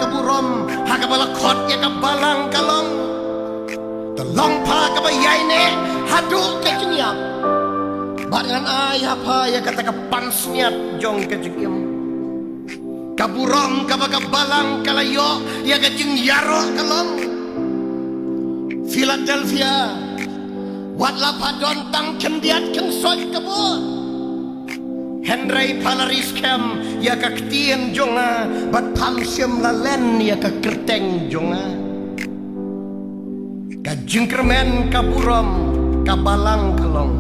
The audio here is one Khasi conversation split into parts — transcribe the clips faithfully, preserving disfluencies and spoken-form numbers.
ka burom ha kaba la khot ïa ka balang ka long, to long pha kaba ïaineh haduh ka jingïap. Bad ngan ai ha pha ïa kata ka pansngiat jong ka jingim. Ka burom kaba ka balang ka la ïoh ïa ka jingïaroh ka long, Philadelphia, wat la pha don tang khyndiat khynsoit ka bor, hynrei pha la ri skhem ïa ka ktien jong nga bad pham shym la len ïa ka kyrteng jong nga. Ka jingkyrmen ka burom ka balang ka long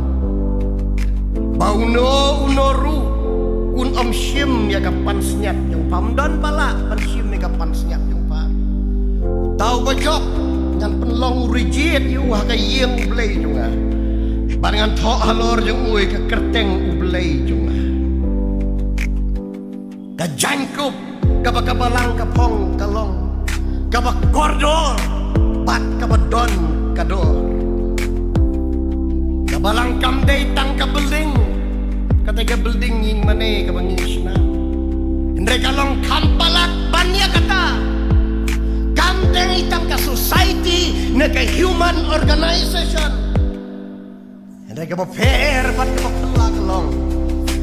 ba uno uno ruh un ym shim ïa ka pansngiat jong pha. Ym don ba lah ban shim ïa ka pansngiat jong pha. Uta uba jop ngan pynlong u rijied ïa u ha ka ïing U Blei jong nga, bad ngan thoh halor jong u ïa ka kyrteng U Blei jong nga. Ka jaiñkup kaba ka balang ka phong ka long kaba kordor bad kaba don ka dor. Ka balang kam dei tang ka building, kata ka building ïing mane kaba ngi shna. Hynrei ka long kham palat ban ïa kata. Kam dei tang ka society ne ka human organization. Hynrei kaba pher bad kaba phylla ka long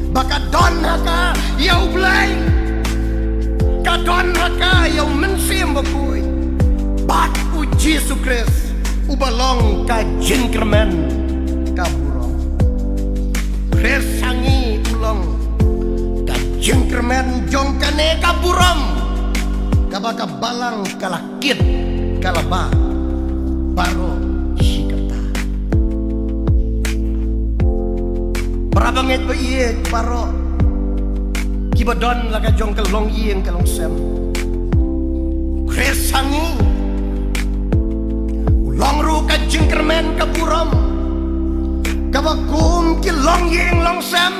ba ka don ha ka ïa U Blei, ka don ha ka ïa U Mynsiem Bakhuid bad U Jisu Khrist uba long ka jingkyrmen ka burom. Khrist ha ngi u long ka jingkyrmen jong kane ka burom kaba ka balang ka la kit ka la bah baroh shi katta. Para bangeit ba ïeit baroh kiba don la ka jong ka longïing ka longsem, Khrist ha ngi u long ruh ka jingkyrmen ka burom kaba kum ki longïing longsem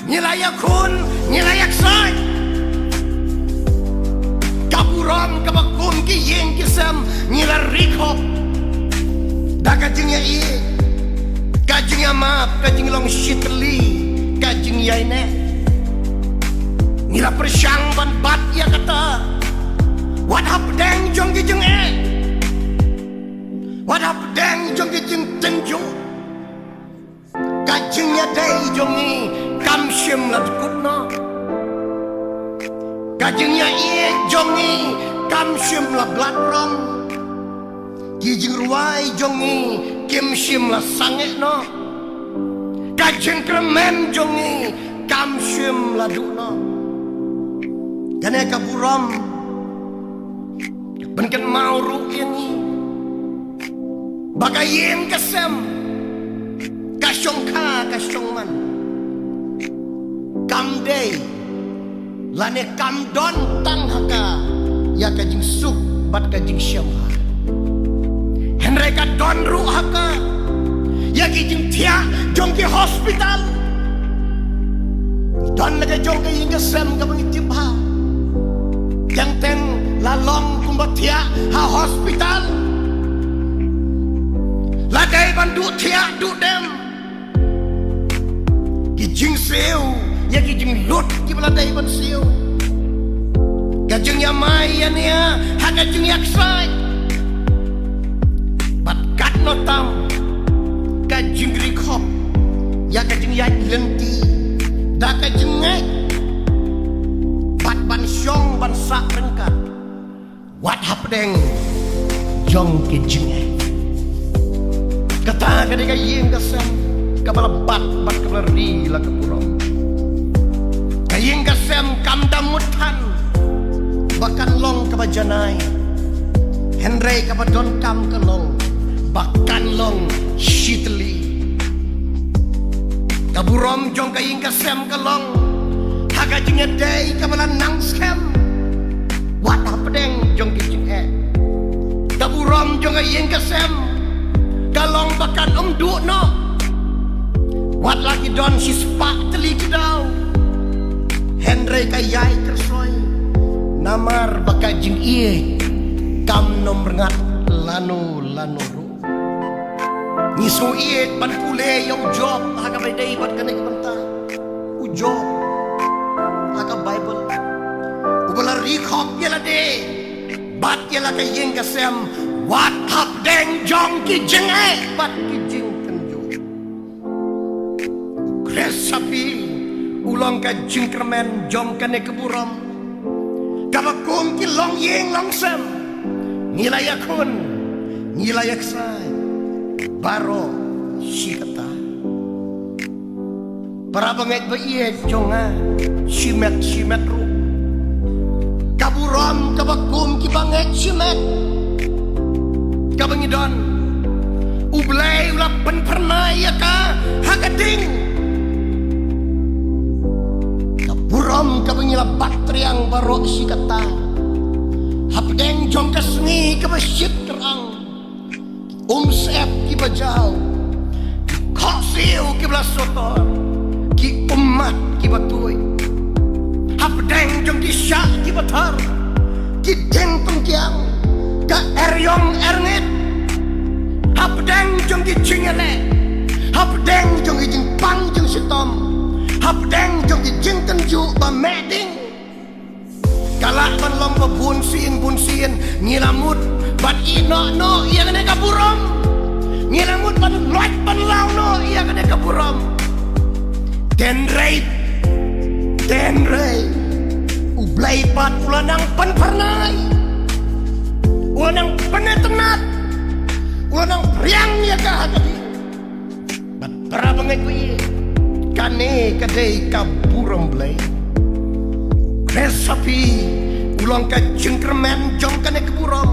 ngi la ïakhun, ngi la ïaksaid. Ka burom kaba kum ki ïing ki sem ngi la ri khop da ka jingïaieit, ka jingïamap, ka jinglong shitylli, ka jingïaineh. Ngi la pyrshang ban bat ïa kata. Wat hapdeng jong ki jingeh, wat hapdeng jong ki jingtynjuh, ka jingïadei jong ngi kam shym la dkut noh. Ka jingïaieit jong ngi kam shym la blat rong. Ki jingrwai jong ngi kim shym la sangeh noh. Ka jingkyrmen jong ngi kam shym la duh noh. Kane ka burom ka pynkynmaw ruh ïa ngi ba ka ïing ka sem, ka shongkha ka shongman, kam dei lane kam don tang ha ka ïa ka jingsuk bad ka jingshemphang. Hynrei ka don ruh ha ka ïa ki jingthiah jong ki hospital. Don la ka jong ka ïing ka sem kaba ngi tip bha. Teng teng la long kumba thiah ha hospital. La dei ban duh thiah duh dem. Ki jingsiew ïa ki jinglut kiba la dei ban siew. Ka jingïamai ïa nia ha ka jingïaksaid. Bad katno tam ka jingri khop ïa ka jingïaid lynti da ka jingngeit bad ban shong ban sah ryngkat wat hapdeng jong ki jingeh. Kata ka dei ka ïing ka sem kaba la bat bad kaba la ri la ka burom. Ka ïing ka sem kam da mut than ba kan long kaba janai. Hynrei kaba donkam ka long ba kan long shitylli. Ka burom jong ka ïing ka sem ka long ha ka jingïadei kaba la nang skhem wat hapdeng jong ki jingeh. Ka burom jong ka ïing ka sem ka long ba kan ym duh noh. Wat la ki don shispah tylli ki daw, hynrei ka ïai kyrsoi namar ba ka jingïeit kam nym rngat lano lano ruh. Ngi sngewbha ban pule ïa u Job ha kaba ïadei bad kane ka bynta. U Job ha ka Baibl uba la Ïa khop ïa lade bad ïa la ka ïing ka sem, wat hapdeng jong ki jingeh bad ki jingtynjuh. Khrist ha phi u long ka jingkyrmen jong kane ka burom, kaba kum ki longïing longsem ngi la ïakhun, ngi la ïaksai baroh shi katta. Para bangeit ba ïeit jong nga, shimet shimet ruh, ka burom kaba kum ki bangeit shimet kaba ngi don, U Blei u la pynphyrnai ïa ka ha ka ding. Ka burom kaba ngi la bat triang baroh shi katta hapdeng jong ka sngi kaba shit kyrang. Um syep kiba jaw, ki khohsiew kiba la sotor, ki ummat kiba tuid, hapdeng jong ki shah kiba thar, ki dieng pynkiang, ka eriong erngit, hapdeng jong ki jingïaleh, hapdeng jong ki jingpang jingshitom, hapdeng jong ki jingtynjuh ba meh ding. Ka lah ban long ba bun sien bun sien ngi la mut ban ïeh noh noh ïa kane ka burom, ngi la mut ban loit ban law noh ïa kane ka burom. Hynrei, hynrei U Blei pat u la nang pynphyrnai, u la nang pynitynnad, u la nang phriang ïa ka ha ka ding. Bad para bangeit ba ïeit, kane ka dei ka burom Blei. Khrist ha phi u long ka jingkyrmen jong kane ka burom,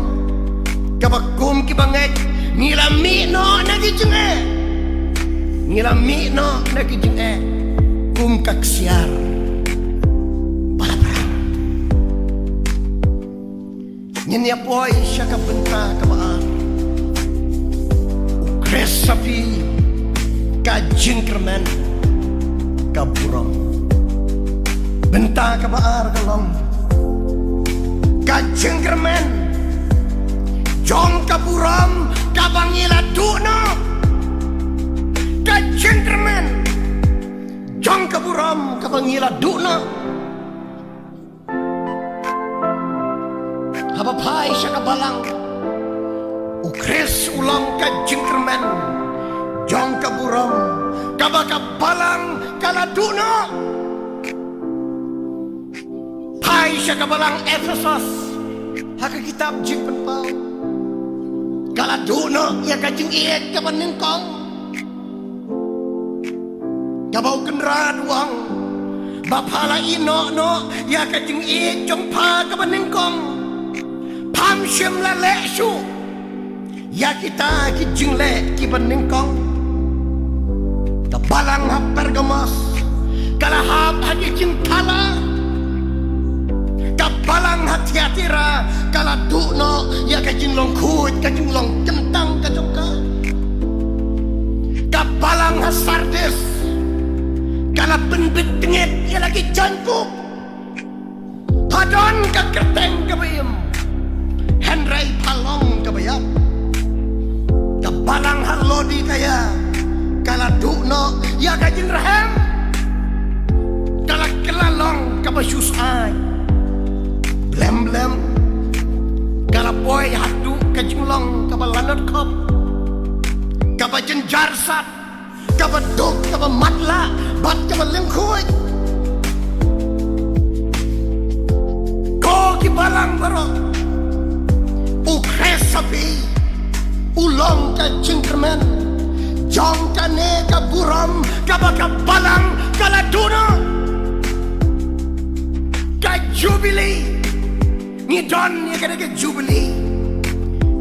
kaba kum ki bangeit ngi la mih noh na ki jingeh, ngi la mih noh na ki jingeh kum ka ksiar ba la phrang. Ngin ïa poi sha ka bynta kaba ar. U Khrist ha phi ka jingkyrmen ka burom. Bynta kaba ar ka long ka jingkyrmen jong ka burom kaba ngi la duh noh. Ka jingkyrmen jong ka burom kaba ngi la duh noh. Haba phai sha ka balang, U Khrist u long ka jingkyrmen jong ka burom kaba ka balang ka la duh noh. Phai sha ka balang Ephesos ha ka kitab Jingpynpaw, ka la duh noh ïa ka jingïeit kaba nyngkong. Kaba u Kynrad u ong ba pha la ïeh noh noh ïa ka jingïeit jong pha kaba nyngkong, pham shym la leh shuh ïa kita ki jingleh kiba nyngkong. Ka balang ha Pergamos ka la hap ha ki jingthala. Ka balang ha Thiatira ka la duh noh ïa ka jinglong khuid, ka jinglong kyntang ka jong ka. Ka balang ha Sardis ka la pynbit tngit ïa la ki jaiñkup. Pha don ka kyrteng kaba im, hynrei pha long kaba ïap. Ka balang ha Laodikaia ka la duh noh ïa ka jingrhem. Ka la kylla long kaba shu syaid. Blem blem ka la poi haduh ka jinglong kaba lanot khop, kaba jynjar sat, kaba duk, kaba matlah bad kaba lyngkhuid. Ko ki balang baroh, U Khrist ha phi u long ka jingkyrmen jong kane ka burom kaba ka balang ka la duh noh. Ka Jubili. Ngi don ïa kane ka Jubili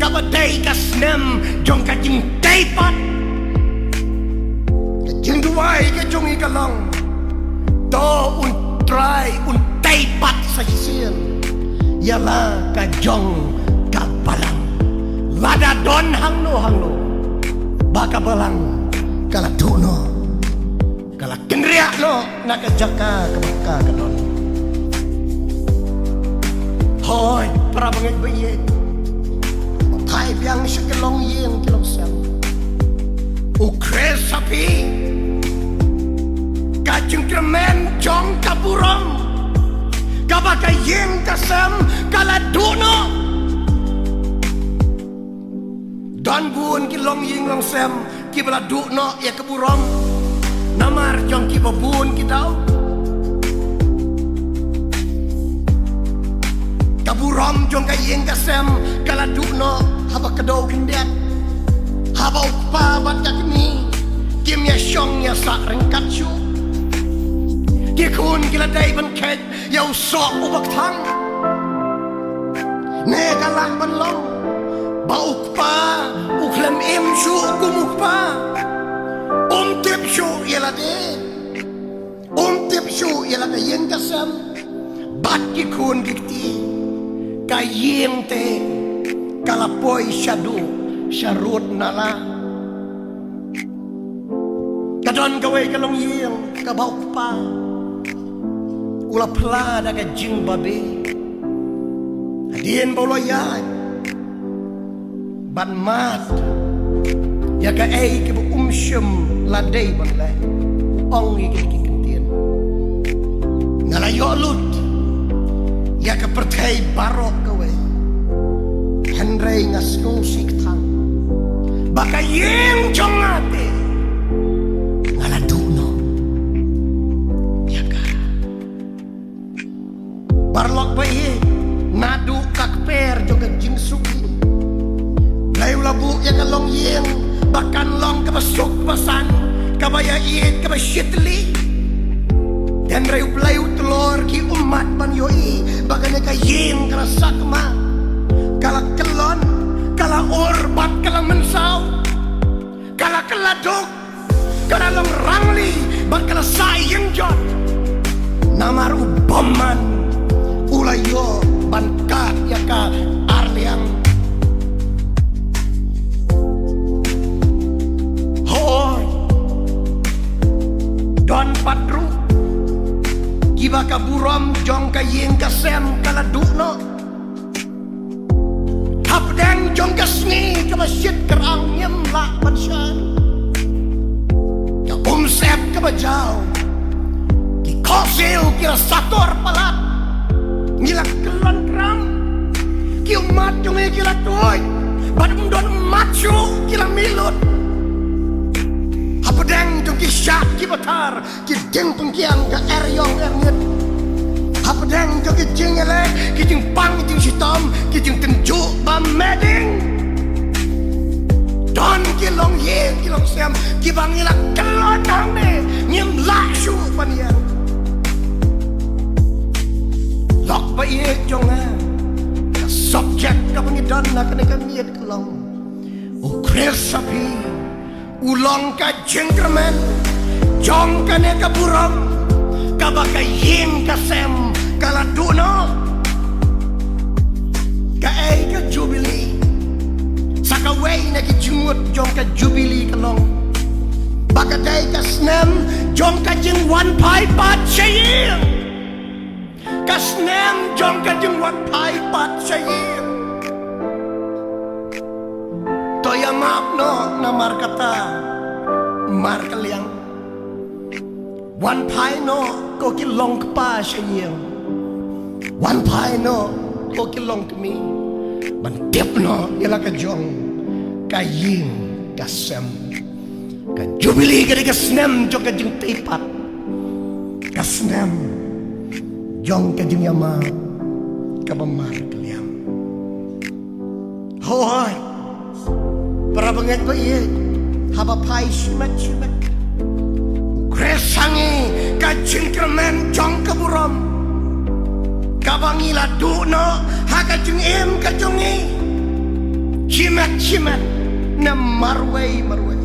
kaba dei ka snem jong ka jingtei pat. Ka jingduwai ka jong ngi ka long, to un Trai un tei pat sa shisien ïa la ka jong ka balang. Lada don hangno hangno ba ka balang ka la duh noh, ka la kynriah noh na ka jaka kaba ka ka don. Hooid, para bangeit ba ïeit, phai biang sha ki longïing ki longsem. U Khrist ha phi ka jingkyrmen jong ka burom Kaba ka ïing ka sem ka la duh noh. Don bun ki longïing longsem kiba la duh noh ïa ka burom namar jong kiba bun ki daw. Ka burom jong ka ïing ka sem ka la duh noh haba ka dei khyndiat. Haba u kpa bad ka kmie kim ïa shong ïa sah ryngkat shuh. Ki khun ki la dei ban khet ïa u soh u ba kthang. Ne ka lah ban long ba u kpa u khlem im shuh kum u kpa. Um tip shuh ïa lade. Um tip shuh ïa la ka ïing ka sem bad ki khun ki kti. Ka ïing te ka la poi shaduh sharud nala. Ka don kawei ka longïing kaba u kpa u la phla da ka jingbabe. Hadien ba u la ïaid ban mad ïa kaei kaba um shym la dei ban leh, u ong ïa kine ki kyntien: Nga la ïoh lut ïa ka pyrthei baroh kawei, hynrei nga sngewsih kthang ba ka ïing jong nga te nga la duh noh ïa ka. Paralok ba ïeit, naduh ka kper jong ka jingsuk, Blei u la buh ïa ka longïing ba kan long kaba suk ba san, kaba ïaieit, kaba shitylli. Hynrei U Blei u tlor ki ummat ban ïohi ba kane ka ïing ka la sakma, ka la kyllon, ka la ur bad ka la mynsaw, ka la kylla duk, ka la long rangli bad ka la sah ïing jot. Namar u bymman u la ïoh ban kad ïa ka arliang. Hooid, don pat ruh kiba ka burom jong ka ïing ka sem ka la duh noh. Hapdeng jong ka sngi kaba shit kyrang ngim lah ban shai. Ka umsyep kaba jaw, ki khohsiew ki la sator palat. Ngi la kyllon kram, ki ummat jong ngi ki la tuid, bad ym don ummat shuh ki la mih lut. Hapdeng jong ki shad kiba thar, ki jingpynkhiang ka eriong erngit. Hapdeng jong ki jingïaleh, ki jingpang, ki jingshitom, ki jingtynjuh ba meh ding, don ki longïing ki longsem kiba ngi la kyllon hangne, ngim lah shuh ban ïeng. Lok ba ïeit jong nga, ka subject kaba ngi don ha kane ka miet ka long: U Khrist ha phi u long ka jingkyrmen jong kane ka burom kaba ka ïing ka sem ka la duh noh. Kaei ka jubili? Sa kawei na ki jingmut jong ka jubili ka long ba ka dei ka snem jong ka jingwan phai pat sha ïing. Ka snem jong ka jingwan phai pat sha ïing. To ïa map noh namar kata mar ka liang. Wan phai noh ko ki longkpa sha ïing. Wan phai noh ko ki longkmie ban tip noh ïa la ka jong ka ïing ka sem. Ka jubili ka dei ka snem jong ka jingtei pat, ka snem jong ka jingïamap kaba mar ka liang. Hooid, para bangeit ba ïeit, haba phai shimet shimet, U Khrist ha ngi ka jingkyrmen jong ka burom kaba ngi la duh noh ha ka jingim ka jong ngi. Shimet shimet ne marwei marwei,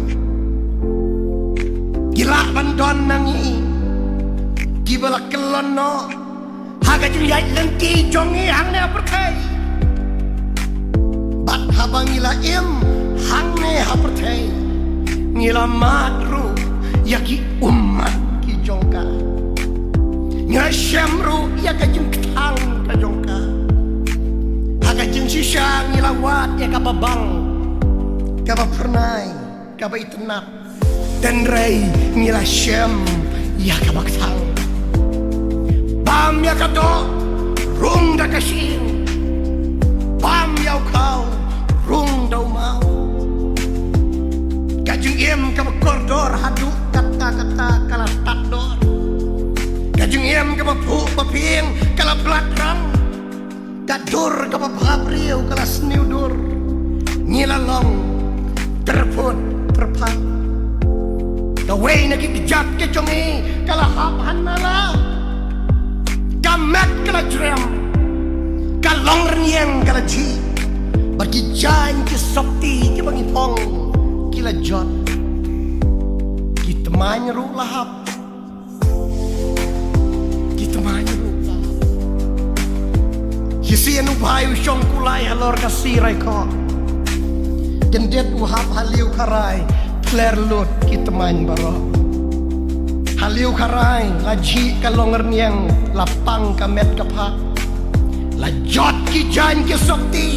ki lah ban don na ngi kiba la kyllon noh ha ka jingïaid lynti jong ngi hangne ha pyrthei. Bad haba ngi la im hangne ha pyrthei, ngi la mad ruh ïa ki ummat ki jong ka. Ngi la shem ruh ïa ka jingkthang ka jong ka. Ha ka jingshisha ngi la wad ïa ka babang, ka baphyrnai, ka baitynnad. Hynrei ngi la shem ïa ka bakthang. Bam ïa ka doh, rung da ka shyieng, bam ïa u khaw, rung da u maw. Ka jingim kaba kordor haduh katta katta ka la tad dor. Ka jingim kaba phuh ba phieng ka la blat rang. Ka dur kaba bha briew ka la sniew dur. Ngi la long tyrphut tyrphat. Kawei na ki kjat ki jong ngi ka la hap ha nala. Ka met ka la jrem. Ka longrynïeng ka la jhieh. Bad ki jaiñ ki sopti kiba ngi phong ki la jot. Ki tmaiñ ruh la hap. Ki tmaiñ ruh. Shisien u bhai u shong kulai halor ka sirai kho. Kyndit u hap ha Liu Kharai, pler lut ki tmaiñ baroh. Ha Liu Kharai la jhieh ka longrynïeng, la pang ka met ka phad. La jot ki jaiñ ki sopti.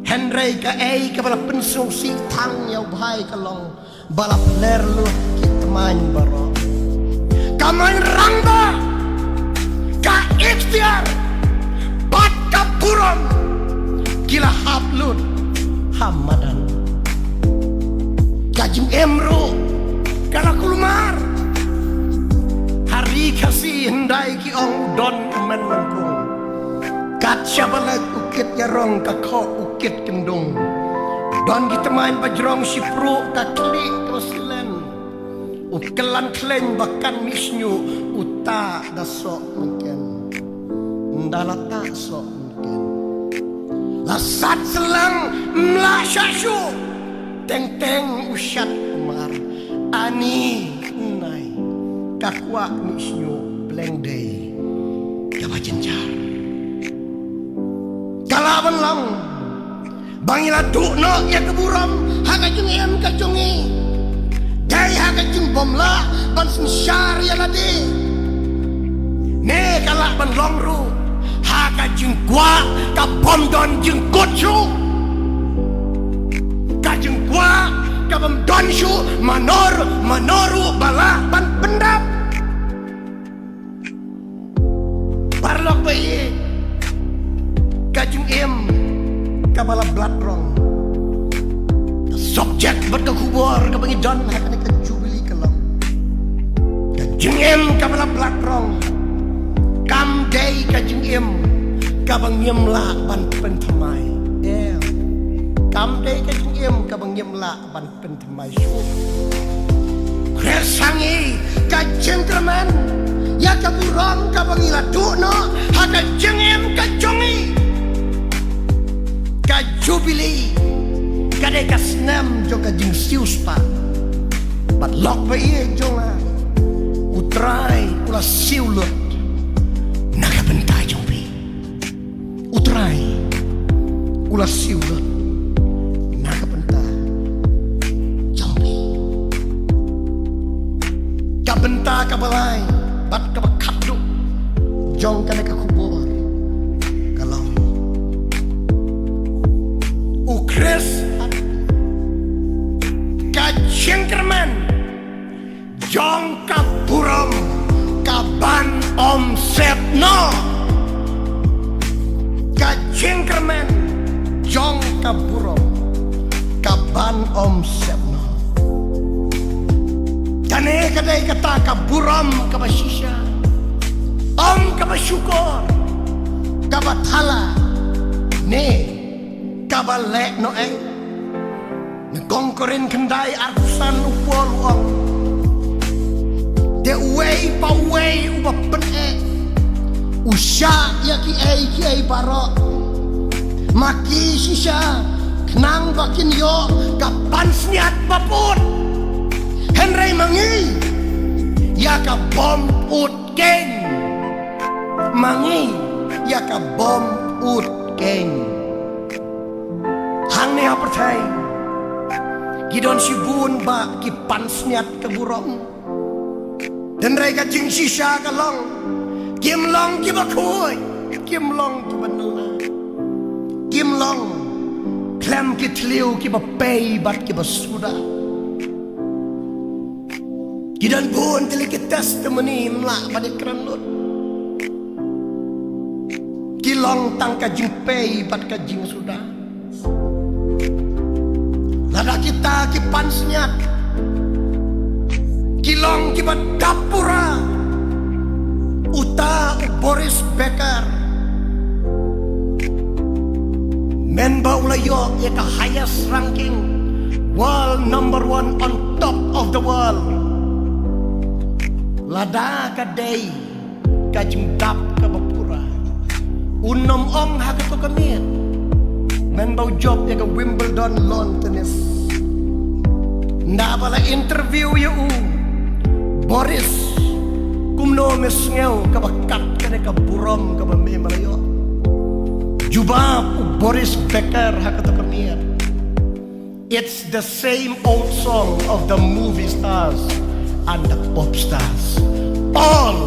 Hynrei kaei kaba la pynsngewsih tang ïa u bhai ka long ba la pler lut ki tmaiñ baroh. Ka main rangbah, ka ikhtiar bad ka burom ki la hap lut ha madan. Ka jingim ruh ka la kulmar. Ha ri Khasi hyndai ki ong u don u men langkung. Kat shaba leit u kit ïarong, ka khoh u kit kyndung. Don ki tmaiñ ba jrong shipruh, ka khlieh ka silen. U kyllan khlem ba kan mih shñiuh, u tah da soh mynken. Nda la tah soh mynken. La sat syllang, mlah shah shuh. Teng teng u shat u mar. Ani nai. Ka kwah mih shñiuh, pleng dei kaba jynjar. Ka lah ban long ba ngi la duh noh ïa ka burom ha ka jingim ka jong ngi. Dei ha ka jingbym lah ban synshar ïa lade. Ne ka lah ban long ruh ha ka jingkwah ka bym don jingkut shuh. Ka jingkwah ka bym don shuh, mano mano ruh ba lah ban pyndap. Paralok ba ïeit, ka jingim kaba la blat rong. Ka subject bad ka khubor kaba ngi don ha kane ka jubili ka long, ka jingim kaba la blat rong kam dei ka jingim kaba ngim lah ban pynthymmai. Em, kam dei ka jingim kaba ngim lah ban pynthymmai shuh. Khreh sha ngi ka jingkyrmen ïa ka burom kaba ngi la duh noh ha ka jingim ka jong ngi. Ka jubili ka dei ka snem jong ka jingsiewspah. Bad lok ba ïeit jong nga, U Trai u la siew lut na ka bynta jong phi. U Trai u la siew lut na ka bynta jong phi. Ka bynta kaba lai bad kaba khatduh jong kane ka khubor ka long, U Khrist, ka jingkyrmen jong ka burom ka ban ym sep noh. Ka jingkyrmen jong ka burom ka ban ym sep noh. Kane ka dei kata ka burom kaba shisha, ym kaba shukor, kaba thala, ne kaba leh noh ei. Na kong Korinth khyndai arphew san u Paul u ong, te uwei pa uwei uba pyneh u shah ïa kiei kiei baroh. Ma ki shisha khnang ba kin ïoh ka pansngiat ba pud. Hynrei ma ngi ïa ka bym pud keiñ. Ma ngi ïa ka bym pud keiñ. Hangne ha pyrthei ki don shibun ba ki pansngiat ka burom. Hynrei ka jingshisha ka long, kim long kiba khuid, kim long kiba nala, kim long khlem ki thliew kiba pei bad kiba suda. Ki don bun tylli ki testimony, ym lah ban ïakren lut. long tang ka jingpei bad ka jingsuda. Lada kita ki pansngiat ki long kiba dap pura, uta u Boris Becker, mynba u la ïoh ïa ka highest ranking, world number one on top of the world. Lada ka dei ka jingdap kaba pura, un ym ong ha kato ka miet, mynba u jop ïa ka Wimbledon lawn tennis. Naba la interview ïa u, Boris, kumno me sngew kaba kat kane ka burom kaba me la ïoh? Jubab u Boris Becker ha kato ka miet: It's the same old song of the movie stars and the pop stars. All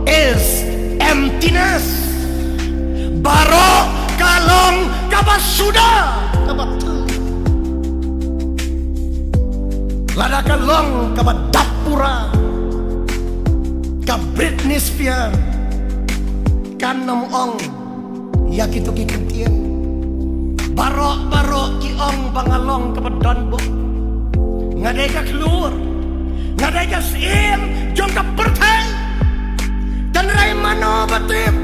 is emptiness. Baroh ka long kaba suda, kaba thli. Lada ka long kaba dap pura, ka Britney Spears kan ym ong ïa kito ki kyntien. Baroh baroh ki ong ba nga long kaba donbok. Nga dei ka khlur, nga dei ka syiem jong ka pyrthei. Tang hynrei mano ba tip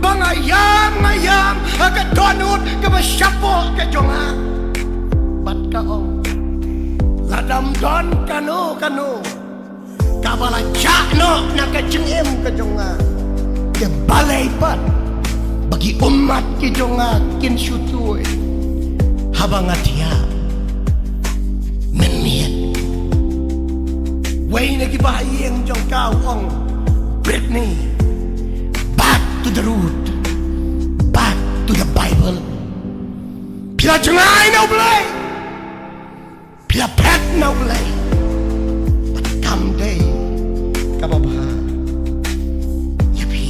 ba nga ïam, nga ïam ha ka dohnud kaba shapoh ka jong nga. Bad ka ong, lada ym don kano kano kaba la jah noh na ka jingim ka jong nga, te balei pat ba ki ummat ki jong nga kin shu tuid haba nga thiah mynmiet? Wei na ki bahaïing jong ka u ong, Britney, back to the root, back to the Bible. Phi la jngai na U Blei, phi la phet na U Blei, bad kam dei kaba bha ïa phi.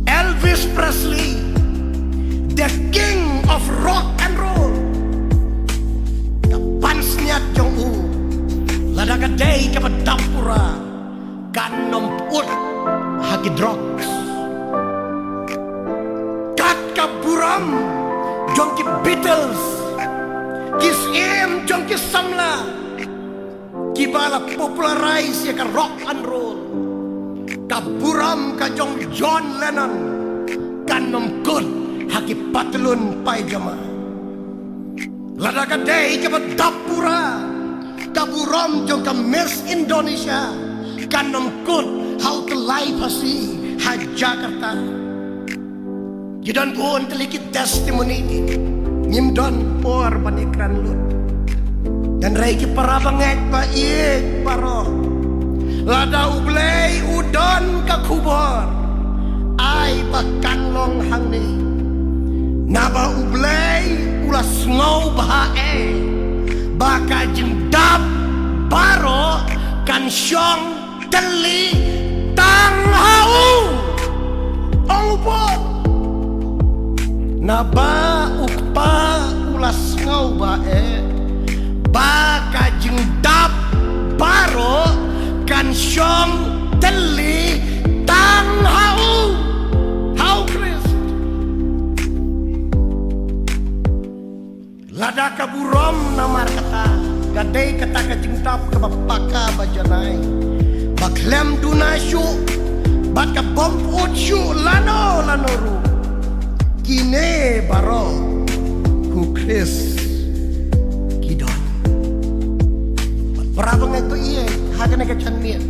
Elvis Presley, the king of rock and roll, ka pansngiat jong u, lada ka dei kaba dap pura, kan ym pyut ha ki drugs. Kat ka burom jong ki Beatles, ki syiem jong ki samla kiba la popularize ïa ka rock and roll, ka burom ka jong John Lennon kan ym kut ha ki patlun paijama. Lada ka dei kaba dap pura, ka burom jong ka Miss Indonesia kan ym kut ha u tyllai phasi ha Jakarta. Ki don bun tylli ki testimony, ngim don por ban ïakren lut. Hynrei ki para bangeit ba ïeit baroh, lada U Blei u don ka khubor, ai ba kan long hangne. Naba U Blei u la sngewbha eh ba ka jingdap baroh kan shong tylli tang ha u. Ong u Paul, naba U Kpa u la sngewbha eh ba ka jingdap baroh kan shong tylli tang ha u, ha U Khrist. Lada ka burom namar kata ka dei kata ka jingdap kaba paka ba janai, ba khlem duna shuh bad ka bym pyut shuh lano lano ruh, kine baroh ha U Khrist ki don. Bad para bangeit ba ïeit, ha kane ka janmiet,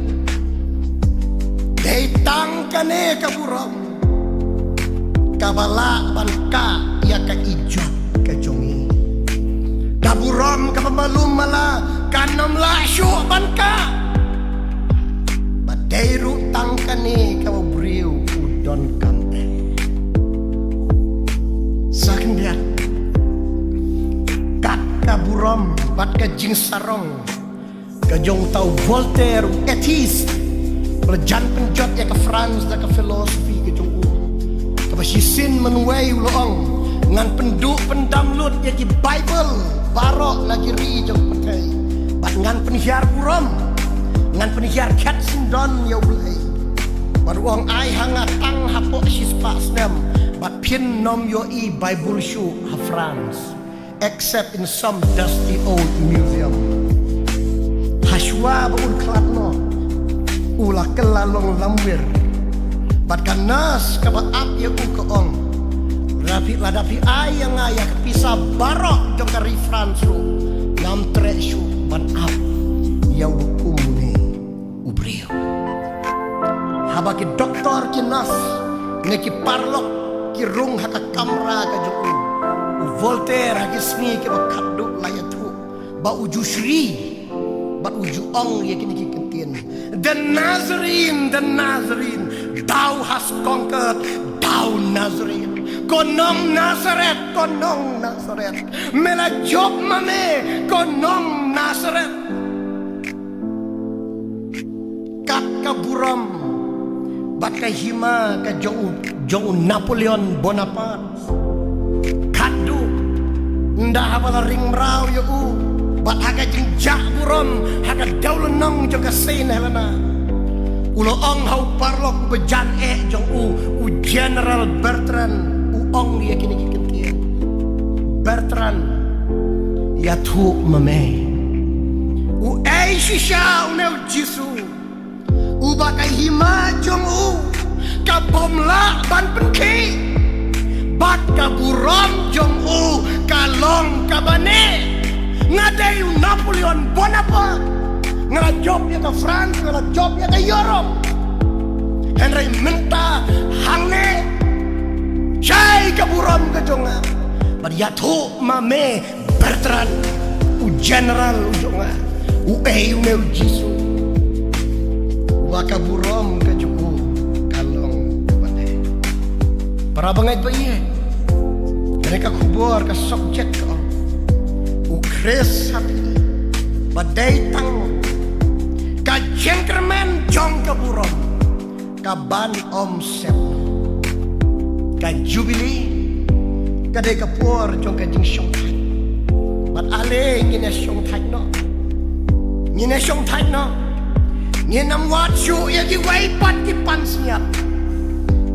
dei tang kane ka burom kaba lah ban kah ïa ka ijot ka jong ngi. Ka burom kaba malu mala kan ym lah shuh ban kah. Ba dei ruh tang kane kaba u briew u donkam eh. Sa khyndiat, kat ka burom bad ka jingsarong ka jong uta u Voltaire, u atheist, ba la jan pynjot ïa ka France da ka philosophy ka jong u, kaba shisien mynwei u la ong, ngan pynduh pyndam lut ïa ki Bible baroh na ki ri jong ka pyrthei, bad ngan pynhiar burom, ngan pynhiar khet syndon ïa U Blei. Bad u ong ai ha nga tang hapoh shispah snem. Bad phin nym ïohi Baibl shuh ha France, except in some dusty old museum. Hashwa ba un khlad noh, u la kylla long lamwir. Bad ka nurse kaba ap ïa u ka ong, lada phi, lada phi ai ïa nga ïa ka pisa baroh jong ka ri France ruh, ngam treh shuh ban ap ïa u kum une u briew. Haba ki doktor, ki nurse ne ki paralok ki rung ha ka kamra ka jong u, u Voltaire ha ki sngi kiba khatduh la ïathuh ba u ju shri. Bad u ju ong ïa kine ki kyntien: The Nazarene, the Nazarene, thou hast conquered, thou Nazarene. Ko nong Nazareth, ko nong Nazareth, me la jop ma me, ko nong Nazareth. Kat ka burom bad ka hima ka jong u, jong u Napoleon Bonaparte. Khatduh, ynda haba la ring mraw ïa u bad ha ka jingjah burom ha ka dewlynnong jong ka Saint Helena, u la ong ha u paralok uba jan eh jong u, u General Bertrand, u ong ïa kine ki kyntien: Bertrand, ïathuh ma me, uei shisha une u Jisu uba ka hima jong u ka bym lah ban pynkhih, bad ka burom jong u ka long kaba neh. Nga dei u Napoleon Bonaparte, nga la jop ïa ka France, nga la jop ïa ka Europe. Hynrei mynta hangne shai ka burom ka jong nga. Bad ïathuh ma me, Bertrand, u General u jong nga, uei une u Jisu uba ka burom ka jong u ka long kaba neh. Para bangeit ba ïeit, kane ka khubor, ka subject ka ong: U Khrist ha phi ba dei tang ka jingkyrmen jong ka burom ka ban ym sep noh. Ka Jubili ka dei ka por jong ka jingshongthait. Bad ale ngin ïa shongthait noh. Ngin ïa shongthait noh. Ngin ym wad shuh ïa kiwei pat ki pansngiat,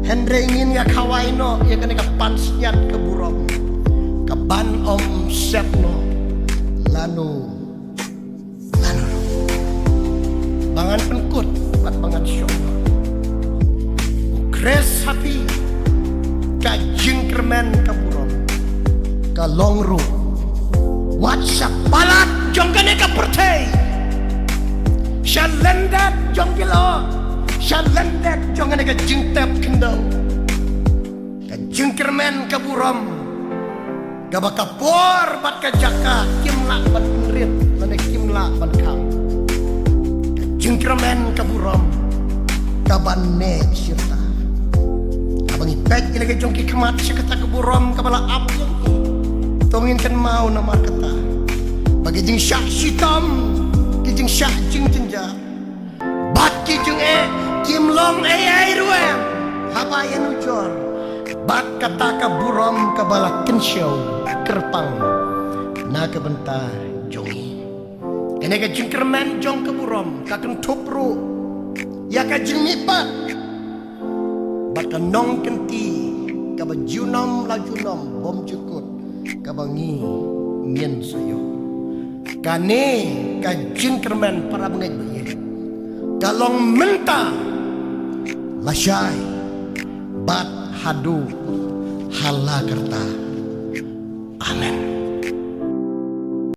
hynrei ngin ïa khawai noh ïa kane ka pansngiat ka burom ka ban ym sep noh lano lano ruh. Ba ngan pynkut bad ba ngan shong. U Khrist ha phi, ka jingkyrmen ka burom ka long ruh wat sha palat jong kane ka pyrthei, sha lyndet jong ki lyoh, sha lyndet jong kane ka jingtep khyndew. Ka jingkyrmen ka burom kaba ka por bad ka jaka kim lah ban pynrit lane kim lah ban kham. Ka jingkyrmen ka burom ka ban neh shirta. Haba ngi peit ïa la ka jong ki khmat sha kata ka burom kaba la ap ïa ngi, to ngin kynmaw namar kata ba ki jingshah shitom, ki jingshah jingjynjar bad ki jingeh kim long ei ei ruh em haba ïanujor bad kata ka burom kaba la kynshew kyrpang na ka bynta jong ngi. Kane ka jingkyrmen jong ka burom ka kynthup ruh ïa ka jingmihpat bad ka nongkynti kaba junom la junom bymjukut kaba ngi ngin sa ïoh. Kane ka jingkyrmen, para bangeit ba ïeit, ka long mynta, lashai bad haduh ha la karta.